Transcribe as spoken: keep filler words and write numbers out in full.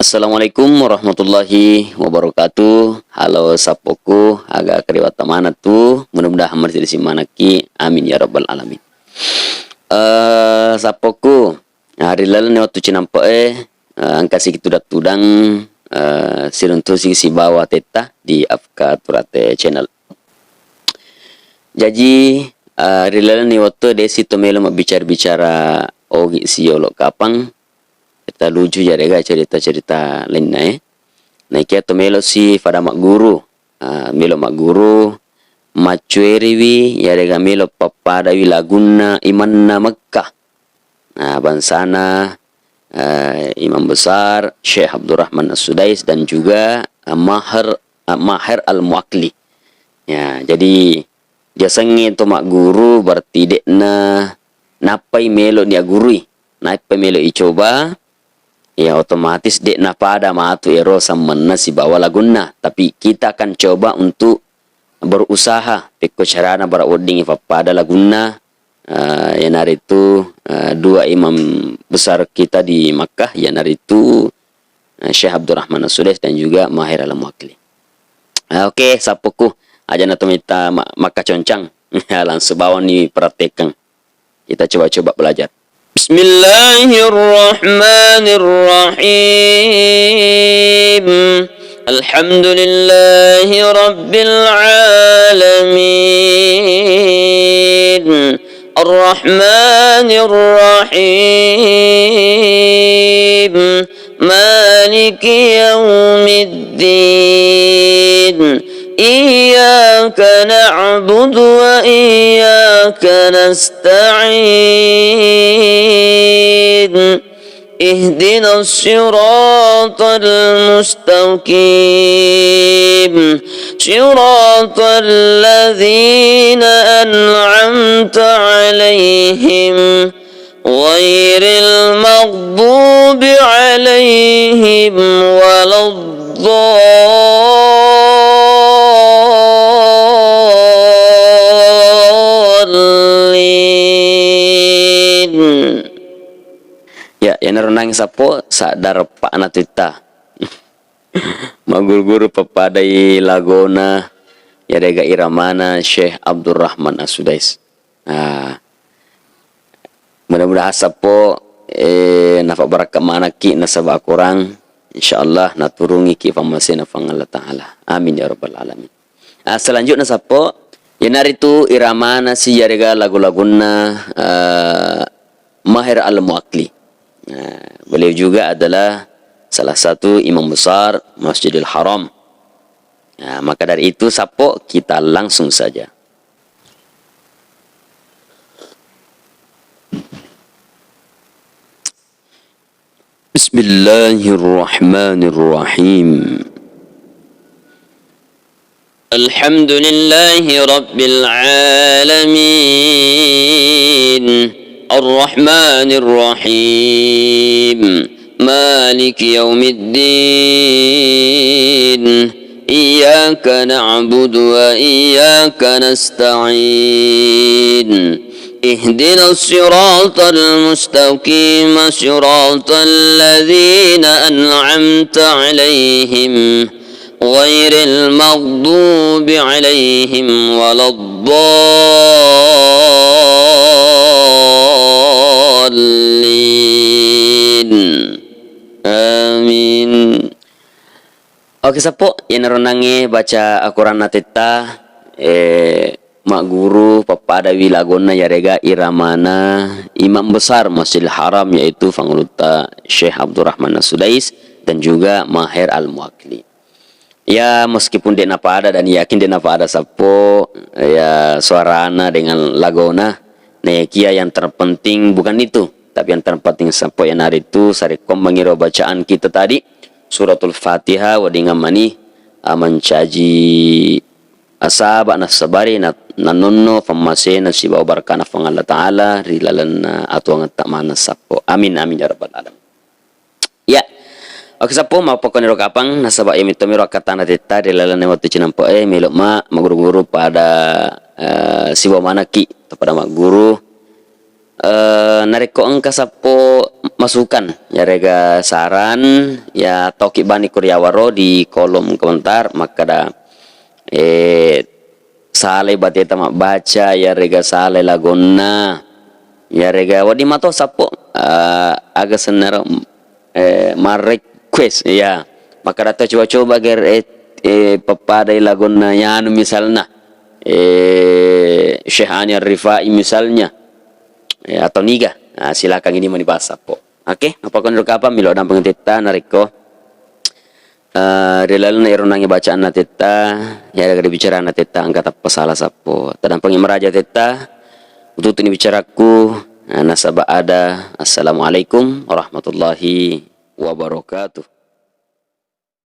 Assalamualaikum warahmatullahi wabarakatuh. Halo sappoku, aga kariwatta maneng tu? Mudah-mudahan marisidi manekki. Amin ya rabbal alamin. Eh, sappoku, ah, ri lalenni wettu cinampe'e, eh, engkasi tudang-tudang, eh, siruntusi sibawa tetta di Afka Turate Channel. Jaji, eh, ri lalenni wettu desi to melo mabbicara-bicara ogi siyolo kapang, cerita lucu yarega cerita-cerita lainna, eh. Naikia to melo si fada magguru, eh, melo magguru, maccueriwi yarega melo pappadawi lagunna imanna Mekkah. Nah, bangsana, eh, Imam Besar Syekh Abdurrahman As-Sudais dan juga, eh, Maher, eh, Maher Al-Muakli. Ya, jadi jasengnge to magguru berarti de'na nappai melo ni agurui, nappai melo icoba, ya otomatis de'na pada matu ero sammenna sibawa lagunna. Tapi kita akan coba untuk berusaha pekko carana bara weddingngi pappada lagunna, eh, iyanaritu, eh, dua imam besar kita di Makkah, iyanaritu, eh, Syekh Abdurrahman As-Sudais dan juga Maher Al-Muakli. Eh, oke, sappoku, aja na tomita ma-, makkaconcang. Langsung bawang ni praktekkan. Kita coba-coba belajar. بسم الله الرحمن الرحيم. الحمد لله رب العالمين. الرحمن الرحيم. مالك يوم الدين. إياك نعبد وإياك نستعين. اهدنا الصراط المستقيم. صراط الذين أنعمت عليهم غير المغضوب عليهم ولا الضالين. Ya, iyanaro nangngi sappo, sadda reppa'na titta. Magguru-guru pappadai lagona, yarega iramana Syekh Abdurrahman As-Sudais. Ah, mudah-mudahan sappo, eh, nafabarakka manakki nasaba Al-Quran, insyaallah naturungiki fammasena Puang Allah Ta'ala. Amin ya rabbal alamin. Ah, selanjutnya sappo, iyanaritu iramana si yarega lagu-lagunna, eh, Maher Al-Muakli. Nah, beliau juga adalah salah satu imam besar Masjidil Haram. Nah, maka dari itu, sappo, kita langsung saja. بسم الله الرحمن الرحيم. الحمد لله رب العالمين. الرحمن الرحيم. مالك يوم الدين. إياك نعبد وإياك نستعين. اهدنا الصراط المستقيم، صراط الذين أنعمت عليهم، غير المغضوب عليهم ولا الضالين. آمين. Oke, sappo, iyanaro nangnge baca Al-Quran natetta, eh, magguru pappadawi lagonna yarega iramana Imam Besar Masjidil Haram, yaitu Fangulutta Syekh Abdurrahman As-Sudais dan juga Maher Al-Muakli. Ya, meskipun de'na pada dan yakin de'na pada sappo, ya, suarana dengan lagona, nayakia yang terpenting bukan itu, tapi yang terpenting sappo iyanaritu sarekkombangiro bacaan kita tadi, Suratul Fatihah, wedding mani, ah, mancaji asaba nassabari na-, nanonno fammasena sibawa barakana Puang Allah Ta'ala ri lalenna atuangetta maneng sappo. Amin, amin, ya rabbal alamin. Ya. Oke, sappo, mappakkoniro kapang, nasaba iya mittomiro akkattana tetta ri lalenna wettu cinampe'e, melo ma magguru-guru pada, eh, sibawa manakki to pada magguru, eh, narekko engka sappo masukan, yarega saran, ya toki bani kuriawaro di kolom komentar, makkada, eh, salai bateta mabbaca, yarega salai lagonna, yarega wedding mato sappo, eh, aga sennaro, eh, marrequest, ya. Makkada to coba-coba ger, eh, eh, pappadai lagonna yanu misalna, eh, Syekh Ani Ar-Rifai misalnya, eh, atau niga. Nah, silakan ini mani pasappo. Oke, apa kau kapang milo dampeng tetta narekko, eh, ri lalenna ero nangi bacaanna tetta, ya ada bicarana tetta, engka tappa salah sappo. Tadampengi maraja tetta, ututuni bicarakku, eh, nasaba ada. Assalamualaikum warahmatullahi wabarakatuh.